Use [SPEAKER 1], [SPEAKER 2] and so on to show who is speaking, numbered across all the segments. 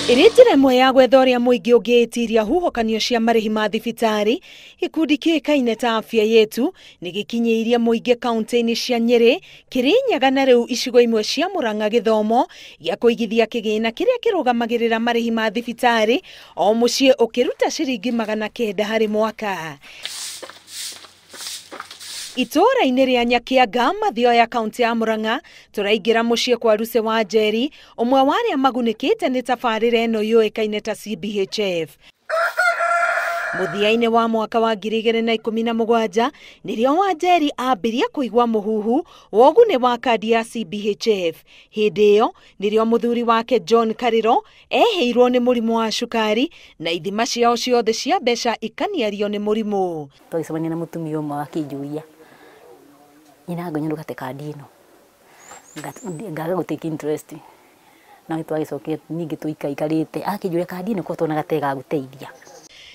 [SPEAKER 1] Ĩrĩ njĩra ĩmwe ya gwetha ũrĩa mũingĩ ũngĩĩtiria huhũkanio cia marĩhi ma thibitarĩ, gĩkundi kĩũĩkaine ta Afya Yetu nĩ gĩkinyĩirie mũingĩ kaunti-inĩ cia Nyĩrĩ, Kĩrĩnyaga na rĩu icigo imwe cia Murang'a gĩthomo gĩa kũigithia kĩgĩna kĩrĩa kĩrũgamagĩrĩra marĩhi ma thibitarĩ o mũciĩ ũkĩruta ciringi 900 harĩ mwaka. Itũũra-inĩ rĩa Nyakianga Mathioya kaunti ya Murang'a tũraingĩra mũciĩ kwa Lucy Wanjeri, ũmwe wa arĩa magunĩkĩte nĩ tabarĩra ĩno yũĩkaine ta CBHF. Mũthia-inĩ wa mwaka wa 2017 nĩrĩo Wanjeri ambirie kũigua mũhuhu wa ũguni wa kandi ya CBHF. Hĩndĩ ĩyo nĩrĩo mũthuri wake John Karĩro ehĩirwo nĩ mũrimũ wa cukari na ithima ciao ciothe cia mbeca ikaniario nĩ mũrimũ.
[SPEAKER 2] Twagĩcemania na mũtumia ũmwe akĩnjũria nyina ngonya ndũgate kandi ĩno, ngaga gũ take interest na nĩ twagĩcokire ningĩ tũikaikarĩte akĩnjũria kandi ĩno ko tuonaga ta ĩgagũteithia.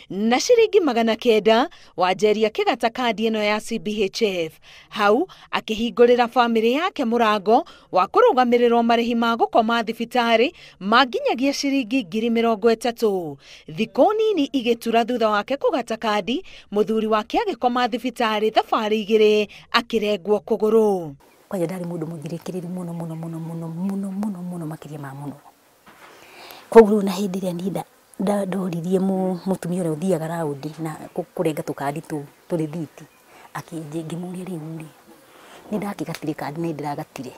[SPEAKER 1] Na ciringi 900 Wanjeri akĩgata kandi ĩno ya CBHF. Hau akĩhingũrĩra bamĩrĩ yake mũrango wa kũrũgamĩrĩrwo marĩhi ma gũkoma thibitarĩ ma nginyagia ciringi 30,000. Thikũ nini igĩtura thutha wake kũgata kandi, mũthuri wake agĩkoma thibitarĩ thabarĩ igĩrĩ akĩrengwo kũgũrũ.
[SPEAKER 2] Kwanja ndarĩ mũndũ mũthirĩkĩrĩru mũno mũno mũno mũno mũno mũno mũno makĩria ma mũno. Koguo rĩu na hĩndĩ ĩrĩa niĩ ndoririe mũtumia ũrĩa ũthiaga raundi na kũrenga tũkandi tũu tũrĩthiti, ngĩmũria rĩu rĩ nĩ ndakĩgatire kandi na nĩndĩragatire,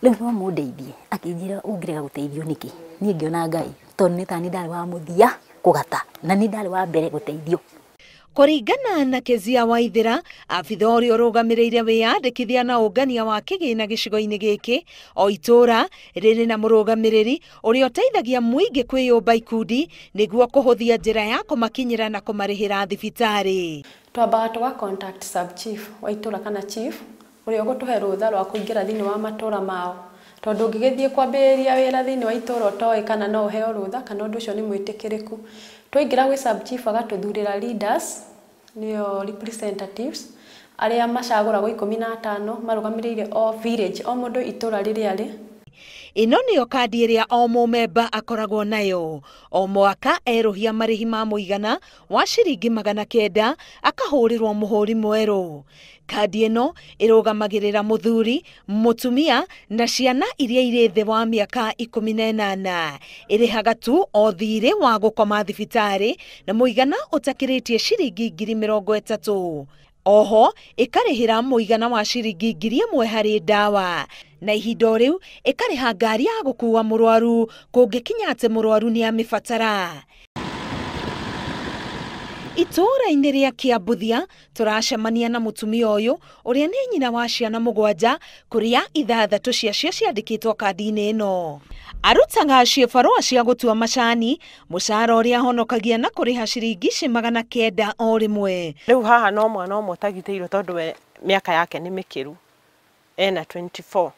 [SPEAKER 2] rĩu no mũndeithie? Akĩnjĩra ũngĩrega gũteithio nĩkĩ? Niĩ ngĩona Ngai tondũ nĩ ta niĩ ndarĩ wa mũthia kũgata na niĩ ndarĩ wa mbere gũteithio.
[SPEAKER 1] Kũringana na Kezia Waithera, abitha ũrĩa ũrũgamĩrĩire wĩyandĩkithia na ũngania wa kĩgĩna gĩcigo-inĩ gĩkĩ, o itũũra rĩrĩ na mũrũgamĩrĩri ũrĩa ũteithagia mũingĩ kwĩyũmba ikundi nĩguo kũhũthia njĩra ya kũmakinyĩra na kũmarĩhĩra thibitarĩ.
[SPEAKER 3] Twambaga tũga contact sub chief wa itũũra kana chief ũrĩa ũgũtũhe rũtha rwa kũingĩra thĩinĩ wa matũũra mao, tondũ ũngĩgĩthiĩ kwambĩrĩria wĩra thĩinĩ wa itũũra ũtoĩ kana no ũheo rũtha kana ũndũ ũcio nĩ mwĩtĩkĩrĩku. Twaingĩra gwĩ sub chief agatũthurĩra leaders nĩo representatives arĩa macagũragwo 15 marũgamĩrĩire o village, o mũndũ itũũra rĩrĩa rĩ.
[SPEAKER 1] Ĩno nĩyo kandi ĩrĩa o mũmemba akoragwo nayo. O mwaka erũhia marĩhi ma mũigana wa ciringi 900 akahũrĩrwo mũhũri mwerũ. Kandi ĩno ĩrũgamagĩrĩra mũthuri, mũtumia na ciana iria irĩ thĩ wa mĩaka 18. Ĩrĩhaga tu o thirĩ wa gũkoma thibitarĩ na mũigana ũtakĩrĩtie ciringi 30,000. Oho ĩkarĩhĩra mũigana wa ciringi 1,000 harĩ ndawa na ihinda o rĩu ĩkarĩha ngari ya gũkua mũrwaru kũngĩkinya atĩ mũrwaru nĩ amĩbatara. Itũũra-inĩ rĩa Kĩambuthia tũracemania na mũtumia ũyũ ũrĩa nĩ nyina wa ciana 7 kũrĩa 6 ciacio ciandĩkĩtwo kandi-inĩ ĩno. Arutaga cibarũa cia gũtua macani, mũcara ũrĩa ahonokagia na kũrĩha ciringi ici 900 o rĩmwe.
[SPEAKER 4] Rĩu haha no mwana ũmwe ũtagitĩirwo tondũ we mĩaka yake nĩ mĩkĩru, ena 24.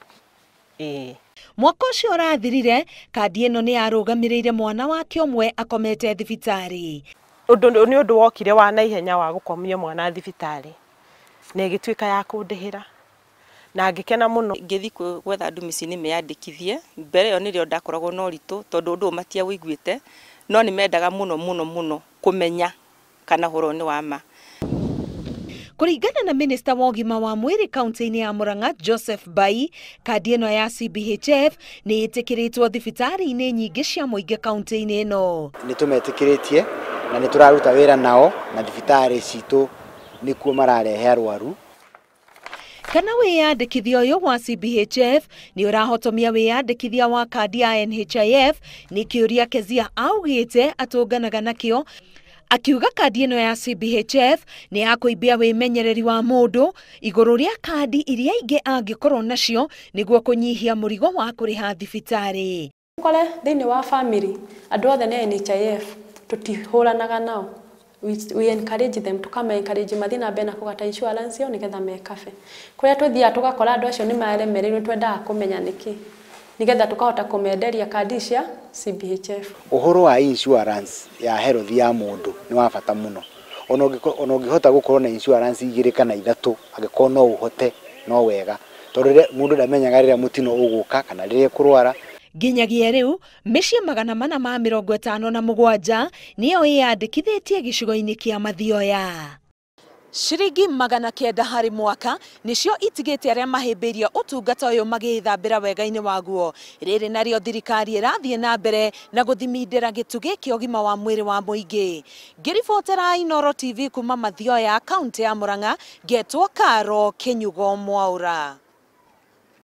[SPEAKER 1] Mwaka ũcio ũrathirire, kandi ĩno nĩ yarũgamĩrĩire mwana wake ũmwe akomete thibitarĩ.
[SPEAKER 4] Ũndũ nĩ ũndũ wokire wa naihenya wa gũkomia mwana thibitarĩ na ĩgĩtuĩka ya kũndĩhĩra na ngĩkena mũno.
[SPEAKER 5] Ngĩthiĩ gwetha andũ mĩciĩ-inĩ meyandĩkithie, mbere ĩyo nĩrĩo ndakoragwo na ũritũ tondũ ũndũ ũyũ matiawĩiguĩte, no nĩ mendaga mũno mũno mũno kũmenya kana ũhoro nĩ wa ma.
[SPEAKER 1] Kũringana na minista wa ũgima wa mwĩrĩ kaunti-inĩ ya Murang'a Joseph Bai, kandi ĩno ya CBHF nĩ ĩtĩkĩrĩtwo thibitarĩ-inĩ nyingĩ cia mũingĩ kaunti-inĩ ĩno.
[SPEAKER 6] Nĩ tũmetĩkĩrĩtie na nĩ tũraruta wĩra nao na thibitarĩ citũ nĩkuo mararehe arwaru.
[SPEAKER 1] Kana wĩyandĩkithia ũyũ wa CBHF nĩ ũrahotomia wĩyandĩkithia wa kandi ya NHIF nĩ kĩũria Kezia augĩte atũnganaga nakĩo, akiuga kandi ĩno ya CBHF nĩ ya kũimbia wĩmenyereri wa mũndũ igũrũ rĩa kandi iria ingĩ angĩkorwo nacio nĩguo kũnyihia mũrigo wa kũrĩha thibitarĩ.
[SPEAKER 3] Ũkore thĩinĩ wa family andũ othe nĩ NHIF tũtihũranaga nao. We encourage them, tukama encourage mathiĩ na mbere na kũgata insurance ĩyo nĩgetha mekabe. Kũrĩa tũthiaga tũgakora andũ acio nĩ maremereirwo, twendaga kũmenya nĩkĩ nĩgetha tũkahota kũmenderia kandi cia CBHF.
[SPEAKER 6] Ũhoro wa insurance ya health ya mũndũ nĩ wa bata mũno. Ona ũngĩhota gũkorwo na insurance 2 kana 3 angĩkorwo no ũhote no wega, tondũ mũndũ ndamenyaga rĩrĩa mũtino ũgũka kana rĩrĩa ekũrwara.
[SPEAKER 1] Nginyagia rĩu mĩciĩ 457 nĩyo ĩyandĩkithĩtie gĩcigo-inĩ kĩa Mathioya. Ciringi 900 harĩ mwaka nĩcio itigĩte arĩa mahĩmbĩirie ũtungata ũyũ magĩthambĩra wega-inĩ waguo. Rĩrĩ narĩo thirikari ĩrathiĩ na mbere na gũthimindĩra gĩtugĩ kĩa ũgima wa mwĩrĩ wa mũingĩ. Ngĩribotera Inooro TV kuma Mathioya, kaũntĩ ya Murang'a, ngetwo Karo Kĩnyugo Mwaũra.